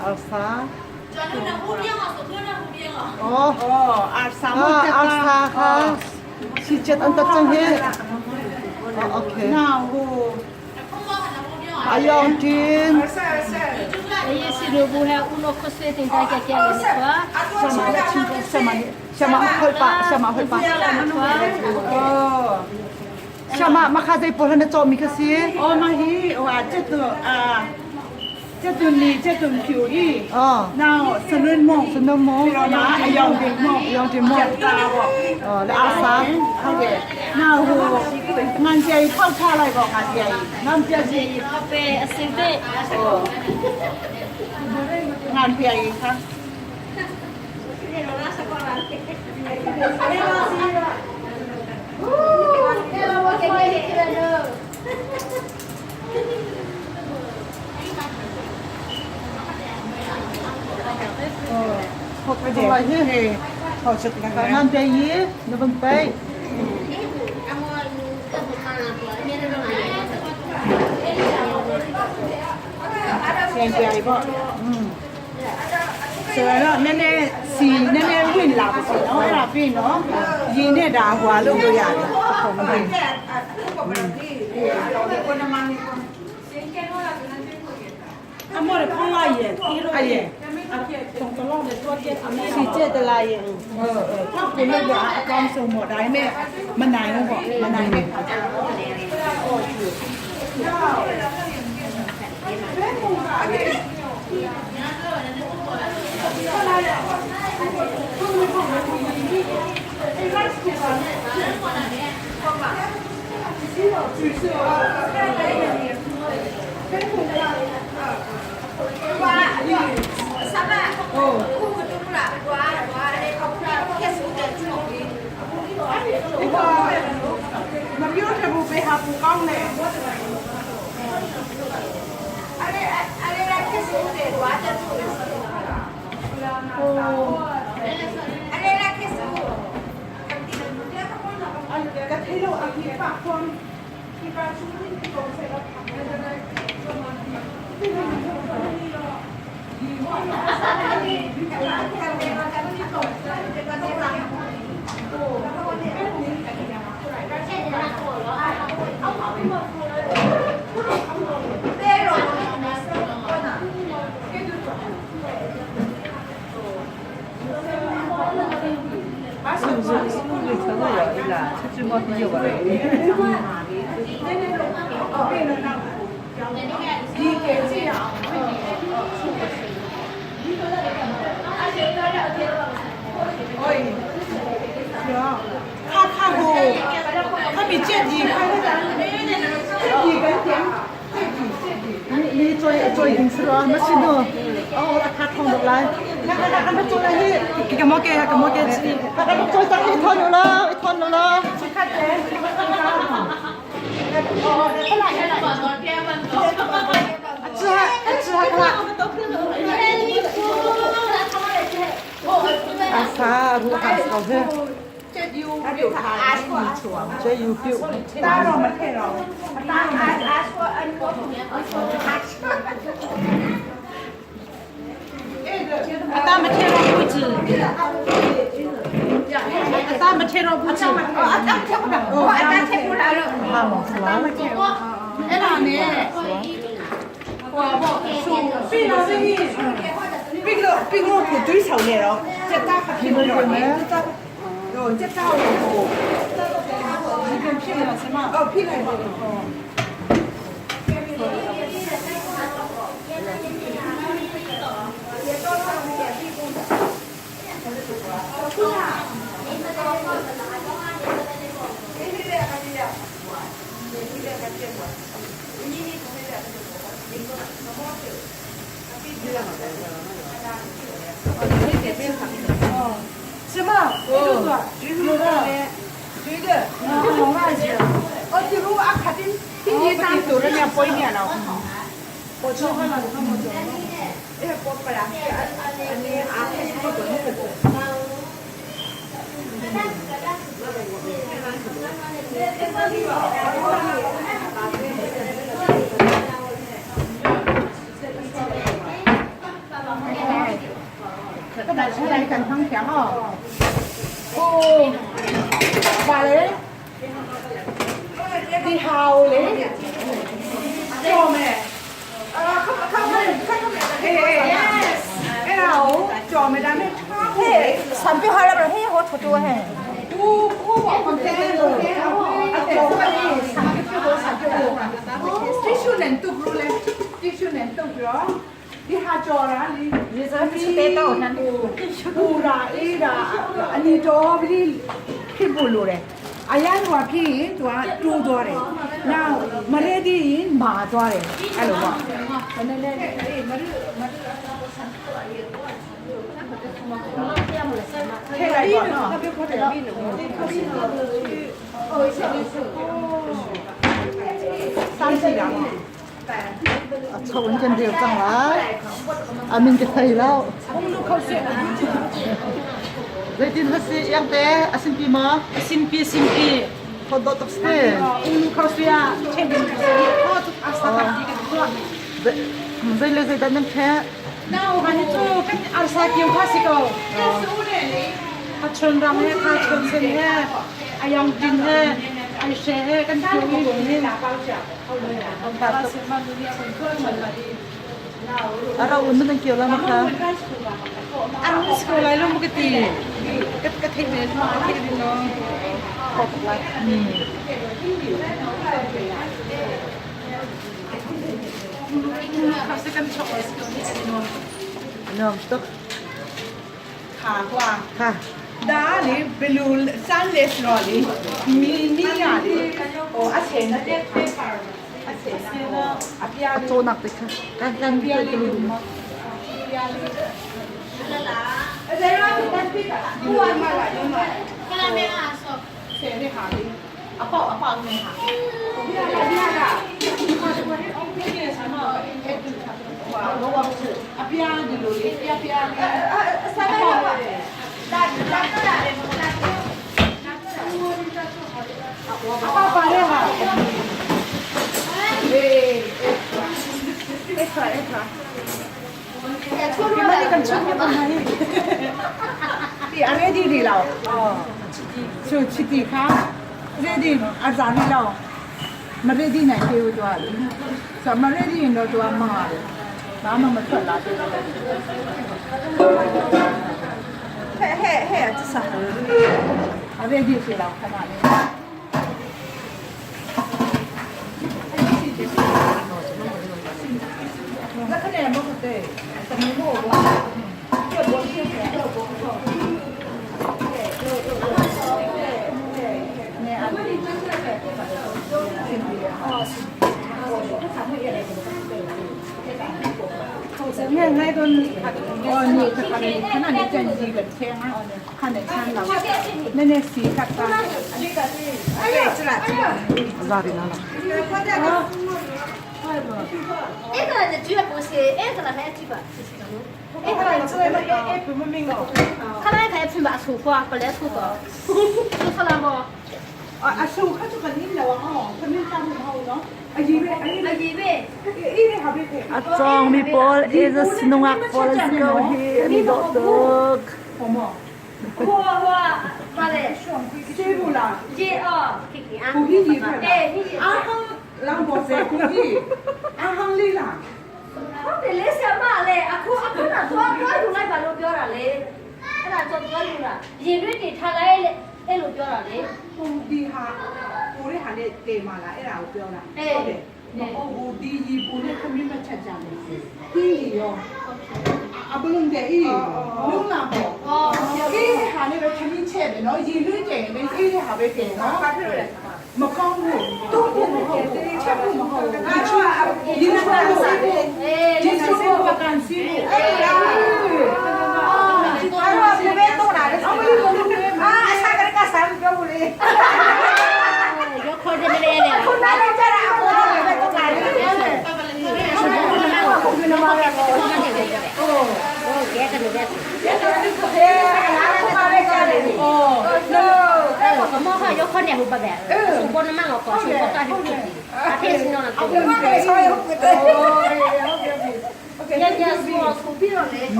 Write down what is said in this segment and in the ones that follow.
Arsa. Oh, arsa kha si chet an tat cang hi. Okay. Ayong tin. Sama sama hol pa sama hol pa. Sama makha zei pawl na cawmi kha si. Oh ma hi oh a chet tu a 这顿你这顿票伊，那十轮梦，十轮梦，那杨的梦，杨的梦，哦，那阿三，好嘅，那我俺家泡茶来个，俺家，俺家是咖啡，是的，哦，俺家伊哈。 Ngam pe yi, na bang pe. 现在不，嗯，ဆိုတော့နည်းနည်းစီနည်းနည်းဝင်လာပါစေနော်အဲ့ဒါပြီးနော်ရင်နဲ့ဒါဟွာလို့လို့ရတယ်ဟုတ်ကဲ့အမောဖုန်းလာရဲ့အဲ့ရဲ့စီကျက်တလာရဲ့ဟုတ်ဟုတ်ကိုလည်းအကောင်းဆုံးပေါ့ဒါပေမဲ့မနိုင်ဘူးပေါ့မနိုင်တဲ့ခါကျတော့ မပြောထဘူးပဲဟာပူကောင်းတယ်ကထေလိုအခိပါခွန်ဒီပါချူင်းဒီပုံစံတော့ 是不是？是不是成了有一啦？出去摸比有嘞。 ခါခါကိုခမကြက်ကြီးခါကြက်ကြီးကပြန် 你做做一定是咯，没事喏。哦，我卡通落来，那那那那做来去，个毛给个毛给，那那做上一套了，一套了。吃哈，吃哈啦。阿啥如哈啥的。这有表。 တာတော့မထဲတော့တာအတာမထဲတော့ဘူးချီအတာမထဲတော့ဘူးချီအတာမထဲတော့အတာထဲဘူးလားလို့ 哈毛是吧？ အဲ့ဒါနဲ့ဟိုပေါ့ဆူပြီးတော့ပြီးပြီးတော့ပြီးတော့ကိုတွေးဆောင်နေတော့စက်တာခဖြစ်လို့တော့တော့စက်တာကိုဒီကဖြစ်နေမှာစမအော်ဖြစ်လိုက်ပါတော့是吗？有的，对的，哦，这个啊，肯定今年咱做了两百年了。我吃饭了，那么久。哎，我不啦，你啊，开始做那个。 ကဒါရှိလိုက်ကန်ဖန်းချောဟိုပါလေဒီဟာလေကြော်မယ်အာခခခခခဟေး yes အဲ့ဒါကိုကြော်မယ်ဒါနဲ့ထားဖို့လေ စံပြဟာလာဟဲဟောထတူဟဲ ဘူးကိုကကွန်တဲ့လို့အဲ့တော့ဘာလဲစံပြဖို့စံပြဖို့တိရှုနဲ့တုပ်လို့လေတိရှုနဲ့တုပ်ရောဒီဟာကြော်တာလေ ဒီစားပြတဲ့တော့နန် ပူရာအေးရာအနီတော်ပြီးဖြစ်ဖို့လိုတယ်အရန်ကဖြစ်ရင်သူကတူးသွားတယ်။နောက်မရေဒီရင်မာသွားတယ်အဲ့လိုပေါ့။နည်းနည်းလေးအေးမရမရထဲလိုက်ပါနော်။三စီတာ အချုံကျန်တယ်ကြောင်လားအမင်းကထိုင်လောက်ဇေတင်ဟစီyang te asin pi ma simpi simpi thodo tok ste ဦးလူခေါ်ဆွေချင်တယ်ဟောသူအစတာဒီကတော့ zai le zai dan nan khe နောက်ဟာနေတော့ကန်အစာကျုခါစီကောခါချွန်ရမ်ဟဲခါချွန်စင်ဟဲအယောင်တင်ဟဲအိုင်ရှဲဟဲကန်ကျုံနေလာပေါ့ချာဟုတ်လို့ ông ta tok ara un nan kyo la ma kha အန်စကိုလိုက်လို့မကတိကတ်ကတ်ထိနေမှာထိနေနော်ခါစကန်ချောစကိုနေနော် nom tok ခါကွာ kha ဒါလေဘလူးစန်လက်စရောလေမီနီယာလေဟိုအချေနဲ့တဲ့ပါအချေနဲ့အပြား a cho nak te kha kan kan pi te lu အဲ့ဒါတော့တန်ပိကဘူအမလာဒီမှာဆယ်နေဟာလေအပေါအပေါနေဟာပြာလာပြာလာဒီမှာတော့အောင်ပြနေဆာနော်အဲ့ဒီချာတော့အပြားဒီလိုလေပြာပြာလေးအဆာလာလာလာလာလာအပေါပါလေဟာအေးအဲ့ခါအဲ့ခါဒီမလေးကန်ချွတ်ပြပါမယ်ဒီအရေဒီဒီလောက်အော်ချူချီတီခါရေဒီအဇာနီလောက်မရေဒီနိုင်ပြေသွားတယ်ဆိုမရေဒီရင်တော့သူကမာတယ်ဘာမှမထွက်လာဘူးဟဲ့ဟဲ့ဟဲ့တဆာအရေဒီဖြစ်လောက်ခဏလေး 那看见没得？什么没过？这我现在我不 ငဲ့ငဲ့တော့အော်နေခါနေခဏနေကြံစီကထဲငါခဏချမ်းလောက်နည်းနည်းစီကတ်တာအဲ့ဒါစလာ za ri na la 那个是主要不是，那个还主吧， အဲ့ဒါဆိုရင်အဲ့ဘမမင်းကော 他那还喷把粗话，不来粗话，粗出来不？ အဆူခတ်ခနင်းလောအော်ခနင်းတမ်းမဟုတ်နော်အကြီးပဲအကြီး 阿姨呗， အေးလေးဟာပဲ a chong mi pol is a sinungak pol go hi ani do tok ဟောမော 我我妈嘞， ကျေးဘူးလား 姐哦，给给啊， ကိုကြီးကြီးဖက် 哎，你 အာဟန်လောင်ပေါ်စေကိုကြီးအာဟန်လေးလား 我本来想嘛嘞，阿哥阿哥那多多用来把路标了嘞，俺那做多用了，人类给他来嘞，哎路标了嘞， ဟိုဒီဟာကိုလေးဟာနဲ့တေမာလားအဲ့ဒါကိုပြောတာဟုတ်တယ်မဟုတ်ဘူးဒီကြီးပူနဲ့ခမင်းမချက်ကြဘူးဒီရောအဘလုံးတဲ့အေးလုံးလာပေါ့ 哦， အေးဟာနဲ့ပဲခမင်းချက်တယ်နော်ရေလွှင့်တယ်ပဲအေးဟာပဲတင်နော်မကောင်းဘူးတုံးဖို့မဟုတ်ဘူးချက်ဖို့မဟုတ်ဘူးဒီချွတ်ရေချွတ်လို့ 哎， ဒီချွတ်ဖို့ကန်စီဖို့အေး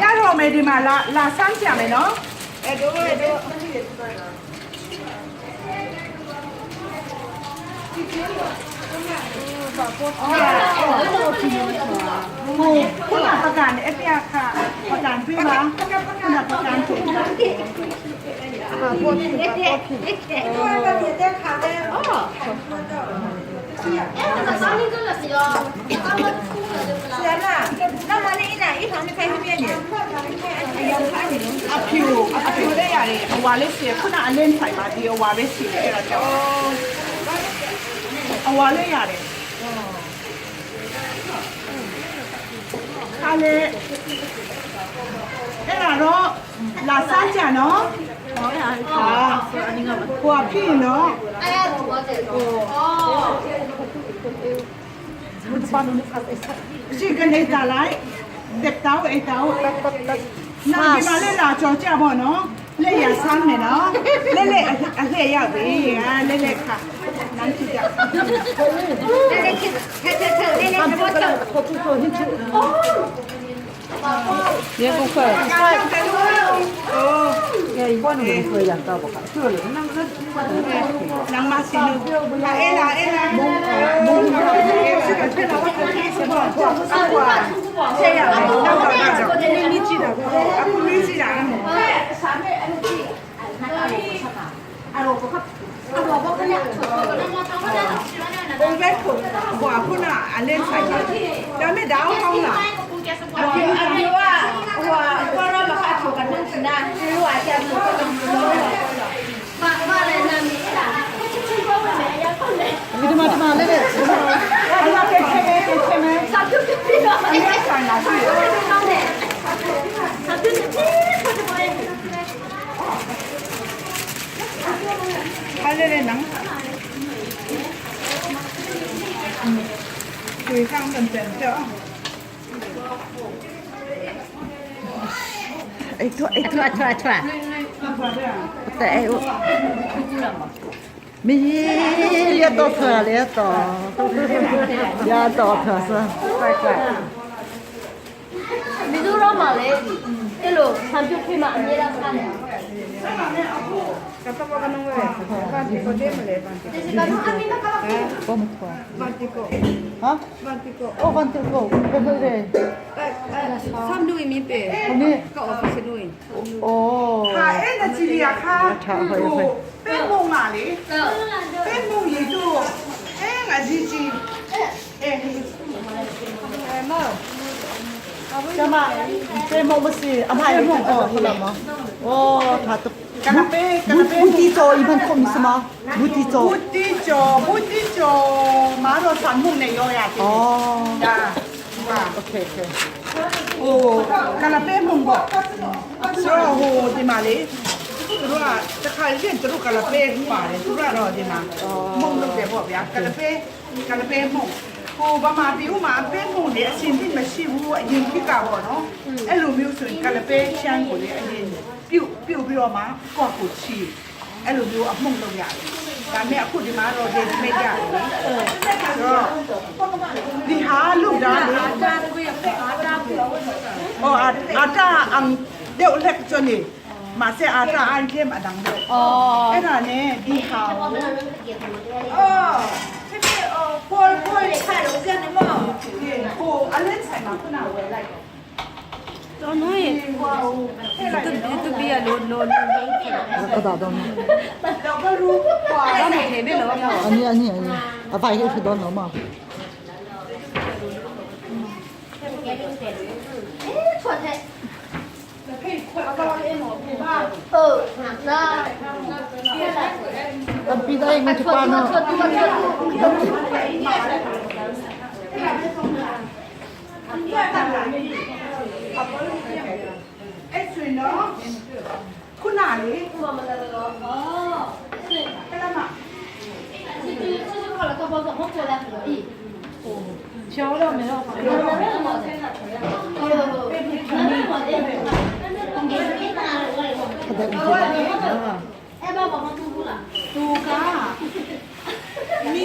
ရတော့မယ်ဒီမှာလာလာစမ်းကြမယ်နော်အဲ့တို့အဲ့တို့ခုနပကန်အပြခါပကန်ပြပါခုနပကန်သူ အဖြူအဖြူလေးရတယ်အဝါလေးစီခုနအလင်းဆိုင်ပါဒီအဝါပဲစီတယ်အဲ့ဒါကြောင့်အဝါလေးရတယ်ခါလေအဲ့ဒါတော့လာစားကြနော်ဟုတ်ဟာဟိုဖြစ်နော်ရှိကနေကြလိုက်တက်တောက်အိတ်တောက်နာဒီမှာလဲလာကြော်ကြပါနော်လက်ရဆမ်းမယ်နော်လက်လက်အလှည့်ရောက်ပြီဟာလက်လက်ခါနန်းကြည့်ကြ နမ်းမစီနူလာအေလာအေလာဘုံဘုံအဲစကချေလာဝတ်တဲ့စဘောဆေးရတော့တော့တော့နေကြည့်တာအခုနေကြည့်တာဘုံဘက်ကိုဟွာခုနအလင်းဆိုင်ပါဒါမဲ့ဒါအောင်ကောင်းလား အဖြူအဖြူကဟိုကတော့မခါချိုကနန်းနာလူအကျလူ ဒီမှာဒီမှာလေးလေး အဲ့ဒါပဲချက်ပဲချက်ပဲအလင်းဆိုင်လာရှိခါလေးလေးနန်းကိုယ်ကောင်းတဲ့တဲ့ အဲ့တော့အဲ့တော့ ထွက်ထွက် တဲ့အဲ့မီးရတော့ဖာလေတော့ရတော့ဖာစ မီဇိုရမှာလေအဲ့လိုဆံပြုတ်ဖိမှအမြဲတမ်းစားတယ် ဘောမထွာဟာအော်ဝန်တီကိုဘယ်လိုလဲ ဆမ်နူမီပေ ဟိုနေ့ ကောအော်ဖစ်နူ အော် ခါအဲ့ဒါကြည့်ရခါပဲမုံပါလေပဲမုံရီတို့အဲ့ငါကြီးကြီးအဲ့ ကျမပဲမမရှိအမိုင်အော်ဟုတ်လားမအော်သာတော့ ကနပေကနပေ ဘူတီကျော်အီဘန်ကွန်စမဘူတီကျော် ဘူတီကျော်ဘူတီကျော်မာတော့ဆန်မှုနဲ့ရောရတယ် အော် ဒါ โอเคโอเค ဟိုကနပေမုံပေါ့ဆိုတော့ဟိုဒီမှာလေသူတို့ကတခါရင်သူတို့ကလပေပါတယ်သူတို့ကတော့ဒီမှာမုံလုပ်တယ်ပေါ့ဗျာကလပေကလပေမုံဟိုဗမာပြည်မှာပဲမုံနေအရှင်ပြမရှိဘူးအရင်ဖြစ်တာပေါ့နော်အဲ့လိုမျိုးဆိုရင်ကလပေရှမ်းကိုလေအရင်ပြုတ်ပြုတ်ပြီးတော့မှကော့ကိုချီအဲ့လိုမျိုးအမှုန့်လုပ်ရတယ်ဒါမဲ့အခုဒီမှာတော့ဒီမိတ်ရတယ်ဆိုတော့ဒီဟာလူဒါလေ 哦，阿阿大昂六叻咗呢，马些阿大安添阿当六。哦。哎那呢，你好。 အော်ဖြစ်ဖြစ်အော်ပေါ်ပေါ်လေခါလုံးစနေမော ဟိုအလင်းဆိုင်မှာခုနဝယ်လိုက် တော်နွေတူတူဘီလိုလို ကဒါတော့ တော့ကရူပွာ တော့မေနေလောမော အနီအနီအနီအဖိုင်ဟိတော့နော်မ ဟ အေးထွက်တဲ့ဟုတ်နာ Tampi dai ngi ထွက် pa no. ထွက်ထွက်ထွက် အဲ့ဆိုရင်တော့ခုနလေ အော် အဲ့ဒါမှ 这就这就靠了个包装，我过来可以。 ကျော်တော့မရော 那那么的，那那么的，那那哎，爸爸妈嘟嘟了， သူကမီ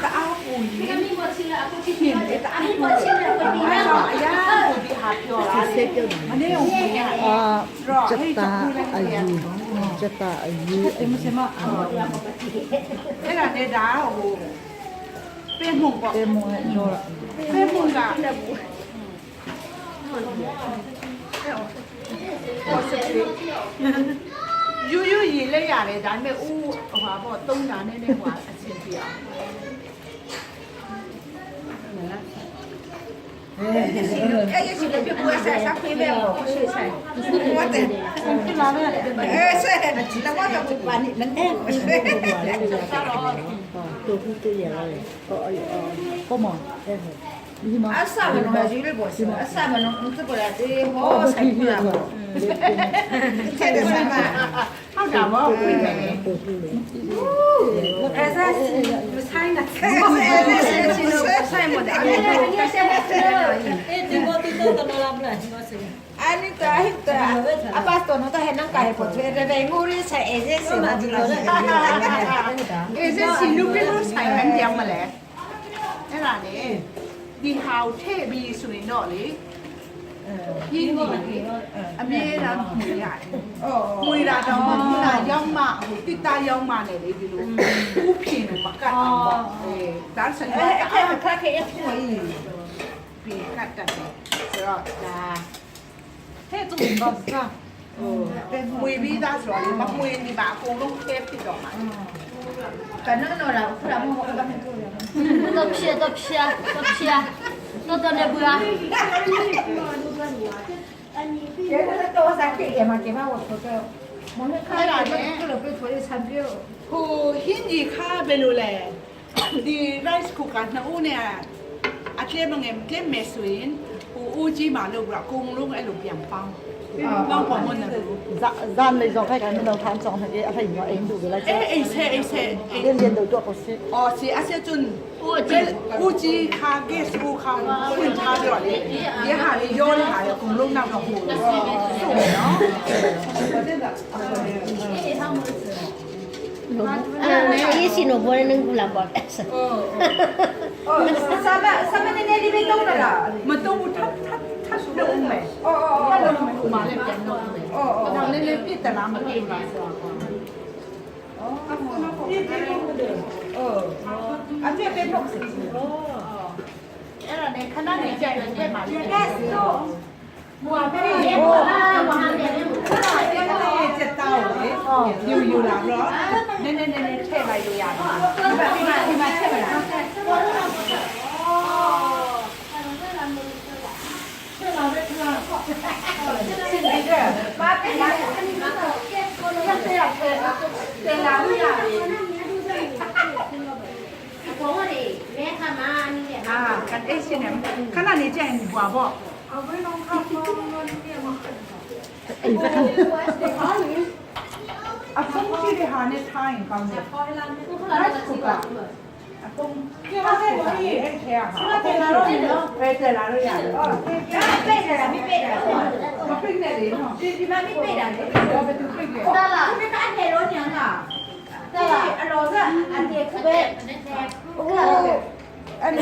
တအားပူ 那个面包切了，过去 ပြင်တယ်တအား 面包切了，我 အဲ့တော့အရာကိုဒီဟာပြောတာမနေ့ကဝင်ရ အာချက်တာအယူချက်တာအယူ အဲ့ဒါနဲ့ဒါဟိုပဲမှုပေါ့ တေမောကျော် ပဲမှုကယူယူရေလဲရတယ်ဒါပေမဲ့ဦးဟိုဟာပေါ့တုံးတာနဲ့နဲ့ဟိုအဆင်ပြေအောင် 哎，也是个别过噻，啥亏呗，我水噻，我的，哎是，那我就不管你，能哎， တူဖူတရလာအော်အော်မောဒီမှာ 啊，啥么弄啊，有点过是，啊，啥么弄，你这过来这好辛苦了，天天上班， ဟုတ်တာပေါ့ခွေးမယ် တူဖူလေ အဲ့ဒါမဆိုင်တာ 哎哎哎，是是么的，啊，你得得，阿爸多侬都还能干不出来，这我的才哎这是嘛子了。 အေးစစီလူပြလို့ဆိုင်မှန်းပြောင်းမလဲအဲ့ဒါလေဒီဟာကိုထည့်ပြီးဆိုရင်တော့လေရင်းနေအမြဲတမ်းမှွေရတယ် 哦 မှွေတာတော့မှခုနရောက်မှဟိုတိတာရောက်မှနဲ့လေဒီလိုဥဖြင်လို့မကတ်အောင်ပေါ့အေးဒါဆိုရင် 哎，看看看一可以。 ပြီးကတ်တတ်တယ်ဆိုတော့ဒါ ဟဲ့တူဘာစား မှွေပြီးသားဆိုတော့လေမမှွေနေပါအကုန်လုံးထဲဖြစ်တော့မှာ 反正弄了，不然我我刚才做了。都撇都撇都撇，都到那不啊？别个多少给嘛，给嘛我出个，我们看了这个被出的产品。 ဟိုဟင်းကြီးခါဘယ်လိုလဲဒီ rice cooker နှစ်ဦးနဲ့အကဲမငယ်ကဲမယ်ဆိုရင်ဟိုဦးကြီးမှလို့ကအကုန်လုံးအဲ့လိုပြန်ပေါင်းပေါင်းပေါ်မနေဘူး ဇဇန်လေဇောခိုင်ကန်တော့ဖန်ဆောင်ဟဲ့အဖိုင်ရောအင်းတူလာ အေးအေးဆဲအေးဆဲအေး 连连都做不是。 အော်စီအဆက်ကျွန်းဦးကြီးခါ gas ဦးခါဖွင့်ထားပြတော့လေဒီဟာလေးရောတဲ့ဟာလေးအကုန်လုံးနောက်တော့ဟိုစုံနော် 哎，是侬不能过来包的。 哦，三百三百那那里边动了啦。 မတော့ဘူးထပ်ထပ်ထပ်လုံးမယ် 哦哦 ထပ်လုံးမယ်ဟိုမှာလည်းပြန်တော့မယ် 哦哦 နောက်လည်းလည်းပြစ်တလားမပြစ်လားဆိုတော့ 哦，啊这边弄是。 အဲ့ဒါနဲ့ခဏနေကြရင်ဘယ်မှာလဲ 那是哦。 ဟိုကပဲ 我我还没有。 တဲ့တဲ့တောက်လေယူယူလာတော့နည်းနည်းနည်းနည်းထည့်လိုက်လို့ရတယ်ဒီမှာဒီမှာဒီမှာထည့်မလား 妈别拿， တင်လာလို့ရတယ် 我的，没看嘛，你 အာကန်အေးရှင်နေခဏနေကြရင်ဟွာပေါ့ 哎，这看。 အဖုံးကြည့်တဲ့ဟာနဲ့ထားရင်ကောင်းတယ်အဖုံးကျမတဲ့ဒီအဲ့ထဲဟာတင်လာတော့ပဲတင်လာလို့ရတယ် 哦，背着了，没背着。 မပြိနဲ့လေနော် 你你妈没背着。 တော့ဘယ်သူပြိလဲ 得了，你看太老娘了。对，老子俺爹可别。哦，俺你，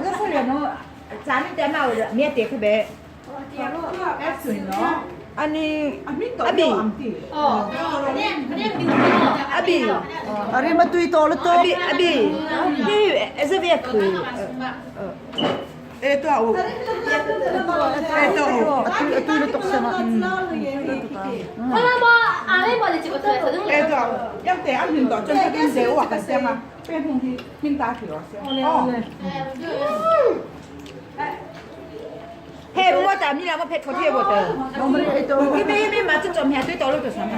我说了侬，咱们在嘛我面对可别。 အဲ့ဆိုရင်နော် 俺你 အမိတော်တော့အမ်တီ 哦，你你丢阿比， အရိမတူတော်လ 阿 တော့ 比阿比，你这边可以。 အဲ့တော့အဲ့တော့ အတူအတူတော့ဆမ 他那么俺那么的几个对， အဲ့တော့ရောက်တယ်အမြင်တော့ကျွန်တော်တင်တယ်ဟိုကဆမပဲဖုန်ကြီးမြင်သားထီတော့ဆအော် 哎。咋米两个拍头贴我的？因为因为嘛，这种面对道路就是啥嘛？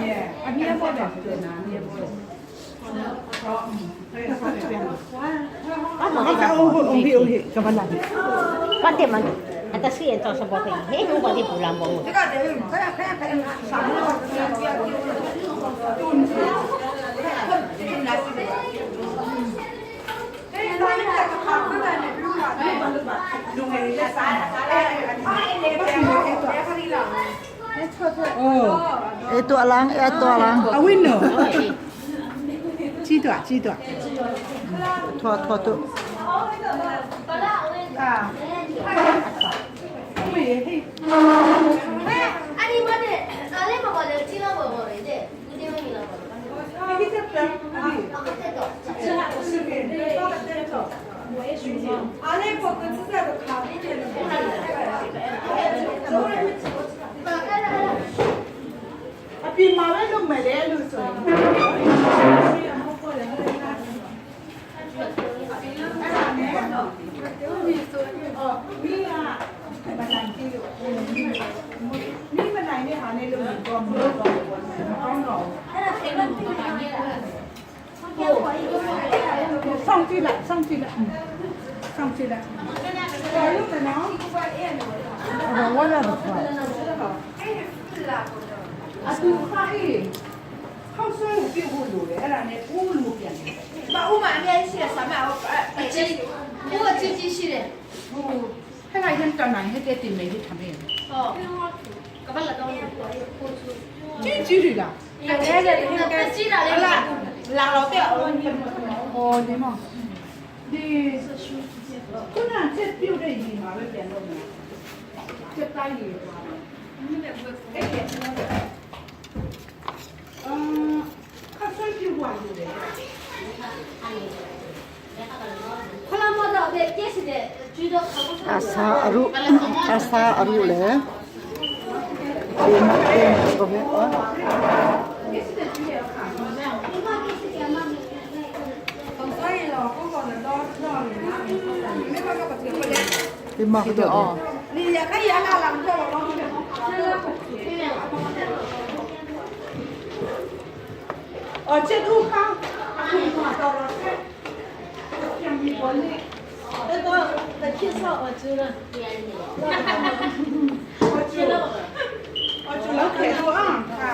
我点嘛，啊，这虽然做什么可以，嘿，我的不让我。这个对，快点快点快点，上 哎多郎，哎多郎，阿温诺，几多几多？拖拖多。啊，我也嘿。 阿你妈的，阿你妈妈的，今天我我的，你这边你了。 အပြင်မှာပဲလုပ်မယ်လေလို့ဆိုရင်မိမနိုင်တဲ့ဟာနဲ့လို့တော့မလို့တော့ကောင်းတော့上去了上去了上去了 我那不错。 အတူခါအေးခေါက်ဆွဲကိုပြုတ်ဖို့လိုတယ်အဲ့ဒါနဲ့ဦးလိုပြန်တယ် 把我们面写什么？ 我自己写的。 ဟိုဟဲ့လိုက်ဟန်တန်နိုင်ဟဲ့တဲ့တင်မေဟဲ့ထမင်း 哦。ကဘာလာတော့ ကြည့်ကြည့်ရလား ကြည့်တာလေ 老老掉。 ဟောဒီမောဒီခုနကချက်ပြုတ်တဲ့ရေမှာပဲပြန်တော့မယ်ချက်တိုင်းရေပါအဲ့ဒီအာခါဆွဲပြုတ်သွားလို့လေ ခလာမတော့တဲ့ပြည့်စတဲ့ကျူတော့ခါ အစာအရုအစာအရုလေဒီတော့ဘယ်ဒီမှာတော့ 你也可以啊，那我 အော်ချက်ဥခါအခုမှတော့တော့ပြန်ပြီးပေါ်နေ 那个那介绍我知道。 အော်ကျွန်တော်ခေတော့အာဟာ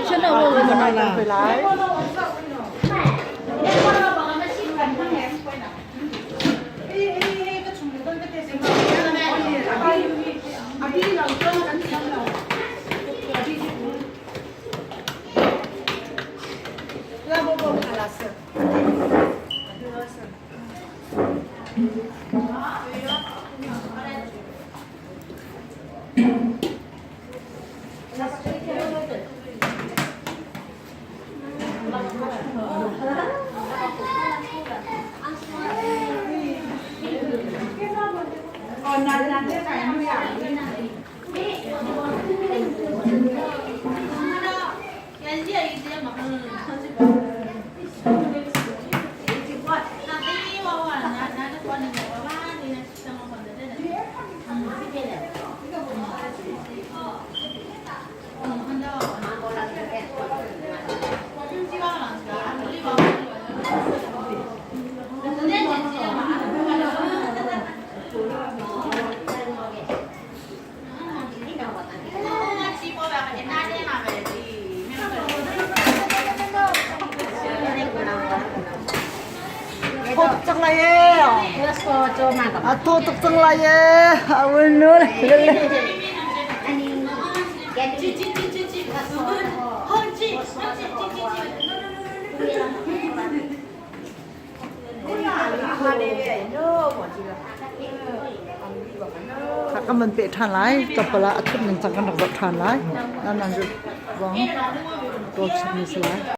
现在我们回来。 အပြီးတော့တော့အန်ချမ်းတော့လာဘောဘောခလာစအော်နာနာတဲ့ဆိုင်မရ 托正来耶！啊，托正来耶！啊，温柔嘞，嘞嘞。ခကမန်ပေထန်လိုက်တပလာအထုနန်စကန်တော့ထန်လိုက်နန်နန်ဇောင်းတော့စမစ်လိုက်။